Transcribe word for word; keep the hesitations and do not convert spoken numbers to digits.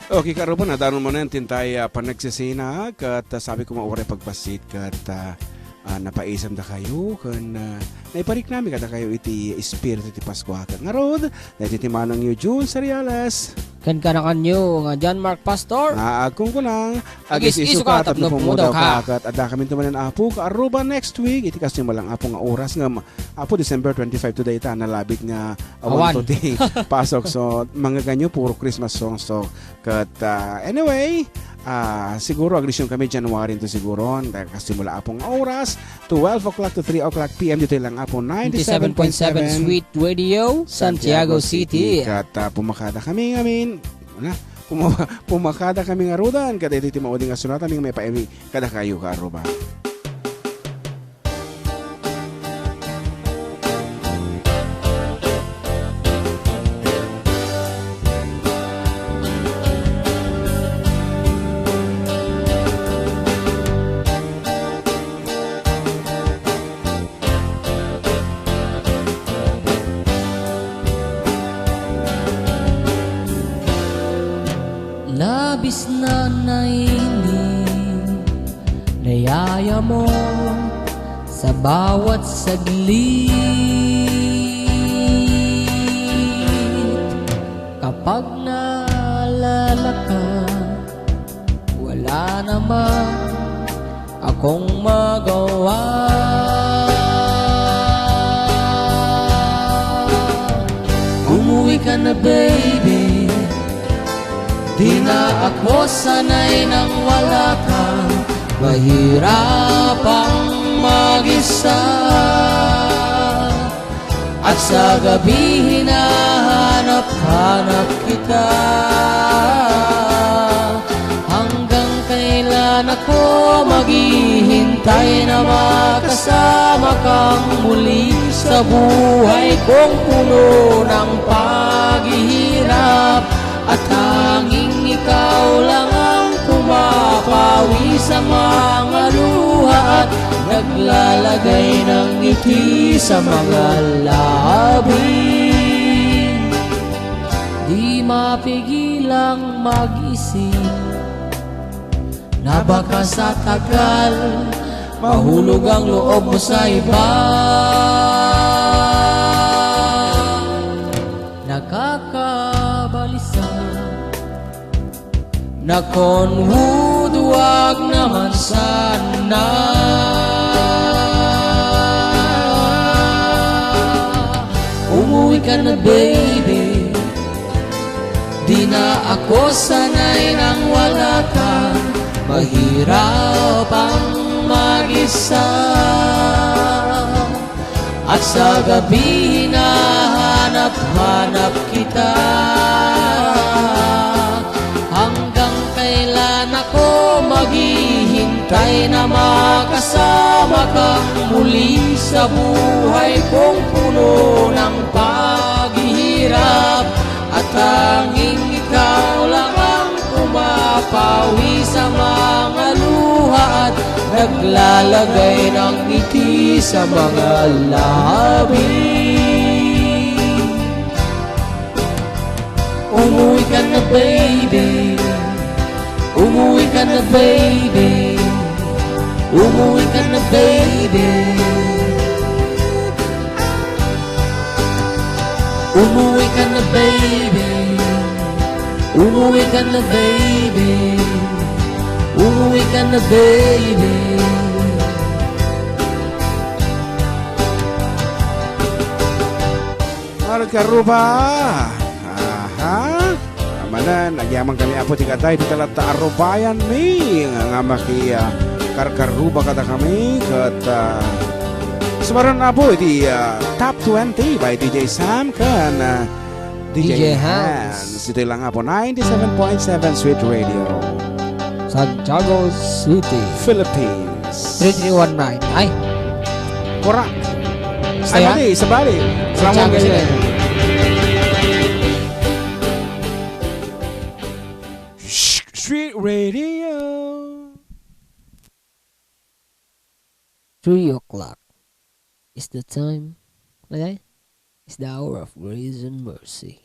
Okay, kaarruba, nadanon manen ti intay, ah, panagsisina, ket, ah, sabi ko, mauray pagbassit, ket, ah, ah, napaisem dakayo, ken, ah, naipariknami kadakayo iti espiritu ti Paskua. Ket ngarud, daytoy ti manongyo, Jun Seriales. Ken kanakanyo nga John Mark Pastor. Nga agkunkunang, agis-isu ka tapno pumudawka. Ket adda kami tumanen, Apo, kaarruba next week, iti kastoy met lang, Apo, nga oras ngem, Apo, December twenty-five today ta, nalabit nga awan. Awan to ti pasok. So, manggaganyo, puro Christmas songs to. Ket, ah, anyway, ah, siguro agresyong kami January to siguro. Dahil kastoy met lang, Apo, nga oras, twelve o'clock to three o'clock P M ditoy lang, Apo, ninety-seven point seven Sweet Radio, Santiago City. Ket, ah, pumakada kami ngamin, na, puma-, pumakada kami ngaruden, ket iti ti maudi nga sunatan, nga maipaaymi kadakayo, kaarruba. Labis na nainim, nayayamo sa bawat saglit. Kapag naalala ka, wala naman akong magawa. Umuwi ka na, baby. Di na ako sanay nang wala ka. Mahirap ang mag-isa. At sa gabi hinahanap-hanap kita. Hanggang kailan ako maghihintay na makasama kang muli sa buhay kong puno ng paghihirap? At tanging ikaw lang ang pumapawi sa mga luha at naglalagay ng ngiti sa mga labi. Di mapigilang mag-isip na baka sa tagal mahulog ang loob mo sa iba. Nakakabalisa. Knock on wood, wag naman sana. Umuwi ka na, baby. Di na ako sanay nang wala ka. Mahirap ang mag-isa. At sa gabi hinahanap-hanap kita. Hanggang kailan ako maghihintay na makasama kang muli sa buhay kong puno ng paghihirap? At tanging ikaw lang ang pumapawi sa mga luha at naglalagay ng ngiti sa mga labi. Umuwi ka na, baby. Umuwi ka na, baby. Umuwi ka na, baby. Umuwi ka na, baby. Umuwi ka na, baby. Umuwi ka na, baby. Karkaruba. Aha. Amanan, agyaman kami, Apo, ti katay, ti talatta a rubayan mi nga, nga maki, ah, karkaruba kada kami, ket, ah, sumaron, Apo, iti, ah, Top twenty by D J Sam ken, ah, D J D J Hans. Hans. Itoy lang, Apo, ninety-seven point seven Sweet Radio. Santiago City. Philippines. Three three one nine. Ay. Correct. Ay, Saya? Mali, sabali. Santiago City. Sweet Radio. Three o'clock is the time. Okay? It's the hour of grace and mercy.